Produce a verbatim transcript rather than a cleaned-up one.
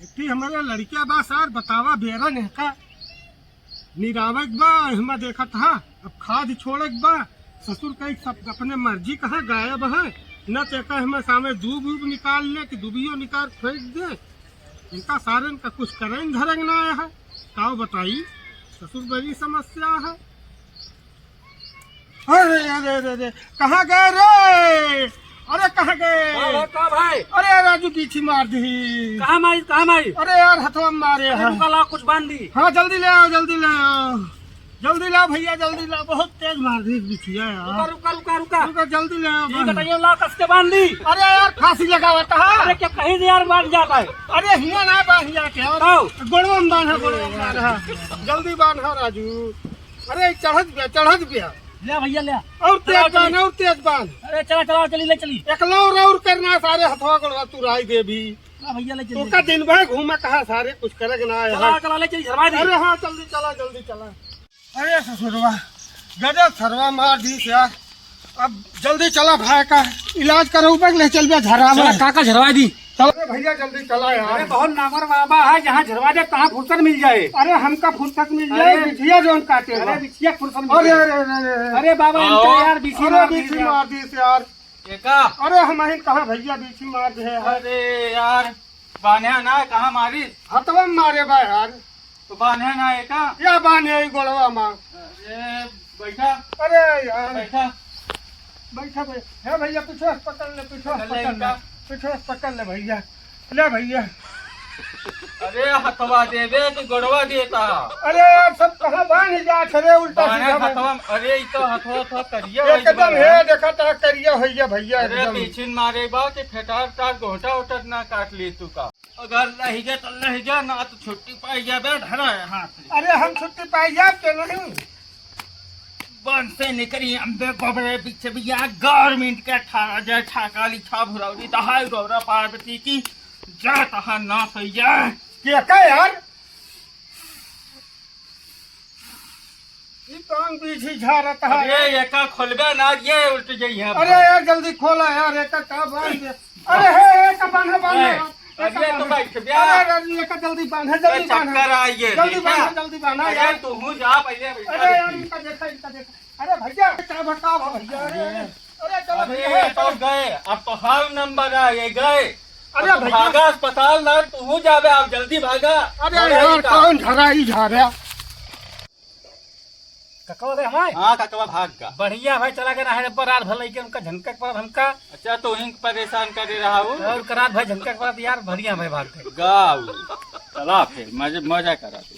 इतनी हमारे लड़किया बा सार, बतावा बेरा नेहका निरावे के बा, एहमा देखत हा, अब खाद छोड़े के बा। ससुर कहीं सब अपने मर्जी कहाँ गायब है, न तो एका एहमा सामे दूब उब निकाल ले कि दुबियो निकाल फेंक दे। इनका सारन का कुछ करें धरें ना है, काव बताई, ससुर बड़ी समस्या है। अरे, अरे, अरे, अरे, कहाँ गए रे? अरे, कहाँ गए? का भाई, का भाई? अरे, राजू, बीछी मार दी। कहाँ मारी, कहाँ मारी? अरे यार, हथवा में मारे अरे, हैं। रुका, ला, कुछ बांध दी। हाँ, जल्दी ले आओ, जल्दी ले आओ। जल्दी लाओ भैया, जल्दी लाओ, बहुत तेज मार दी बिछिया यार। रुका, रुका, रुका, रुका। रुका, जल्दी ले आओ, ये बांध। कटैया ला कस के बांध दी। अरे यार, फांसी लगावत है। अरे क्या कहीं से यार बांध जाता है? अरे हिया ना बांध जाके और आओ। गोड़वा में बांधा, गोड़वा में बांधा। जल्दी बांधा राजू। अरे चढ़त गया, चढ़त गया। ले भैया ले। और तेज चला, बांध, चली। और तेज बांध। अरे चला, चला, चली, ले चली। एकला और, और करना सारे हथवा गोड़वा तुराई देबी। हाँ भैया, ले चली, तोका ले चली। दिन भर घूमा कहाँ सारे, कुछ करे के ना आए चला, हैं। चला, ले चली, झरवा दी। अरे हाँ, जल्दी चला, जल्दी चला। अरे ससुरवा, गजब सरवा मार दी यार। अब जल्दी चला भाई का इलाज करो, ऊपर ले चल बे झरावा। चला, काका झरवा दी। चलो। अरे भैया, जल्दी चला यार। अरे बहुत नामर बाबा है, जहाँ झरवा दे तहाँ फुर्सत मिल जाए। अरे हमका फुर्सत मिल जाए, अरे। बिछिया जौन काटे अरे बा। बिछिया फुर्सत मिल अरे, जाए। अरे, अरे, अरे। अरे बाबा, आओ। इनका यार बीछी अरे मार दी बीछी यार। मार दी यार। एका? अरे हम ही कहाँ भैया बीछी मार दे हैं। अरे यार, बान्हा ना, कहाँ मारी? हथवा में मारे बा यार। तो बान्हे ना एका? या बान्हे ई गोड़वा मा। अरे, बैठा। अरे यार। बैठा। बैठा, बैठा। हे भैया, पीछे से पकड़ ले, पीछे से पकड़ ले पकड़ ले। इनका। पीछे से पकड़ ले भैया। ले भैया। अरे, हथवा देबे कि गोड़वा देता? अरे यार, सब कहाँ बान्ह जात रे, उल्टा बान्हे सीधा में। हथवा में, अरे, ई तो हथवा, हथवा करिया हो एकदम गया। हे, देखा ता करिया हो गया भैया, अरे, एकदम। पीछिन मारे बा कि फेटार टार गोहटा उटर ना काट ली तू का? अगर लहिगे तो लहिगे, ना तो छुट्टी पाई जाबे, धरा है हाथ में। अरे हम छुट्टी पाई जाब के नहीं। बन से निकरी अम्बे गोबरे पीछे भैया, गवर्नमेंट के अठारह जय ठाकाली छा भुरौली दहाई गौरा पार्वती की जय तहा ना सैया। के का यार? ई कौन बीछी झारत है? अरे, एका खोलबे ना, ये उल्ट जाई है। अरे यार, जल्दी खोला यार, एका का बांध दे। अरे, हे, हे, एका बांधा, बांधा। ए, एका अरे, तो बांधा। बैठ बे। अरे, अरे, एका जल्दी बांधा, जल्दी ए, बांधा। चक्कर आ गए, जल्दी देखा? बांधा, जल्दी बांधा अरे, यार। तू हूँ जा पहले, अरे यार, इनका देखा, इनका देखा। अरे भैया, का भटकाव है भैया, अरे, अरे, चलो अरे, भैया, ये तो चलो। गए, अब तो हाल नंबर आ, ये गए। अरे अब तो भैया। भागा अस्पताल ना, तू हूँ जाबे, अब जल्दी भागा। अरे अरे, यार, का कौन झरा ही झरा? ककवा गए हमारे? हाँ, ककवा भाग गा। बढ़िया भाई, चला गए ना, है पर रात भर लइके उनका झनका के बाद हमका। अच्छा, तो हिंग परेशान करे रहा हूँ। और रात भर झनका के बाद यार, बढ़िया भाई भाग गए। गाओ, चला फिर, मजे, मजा करा तू।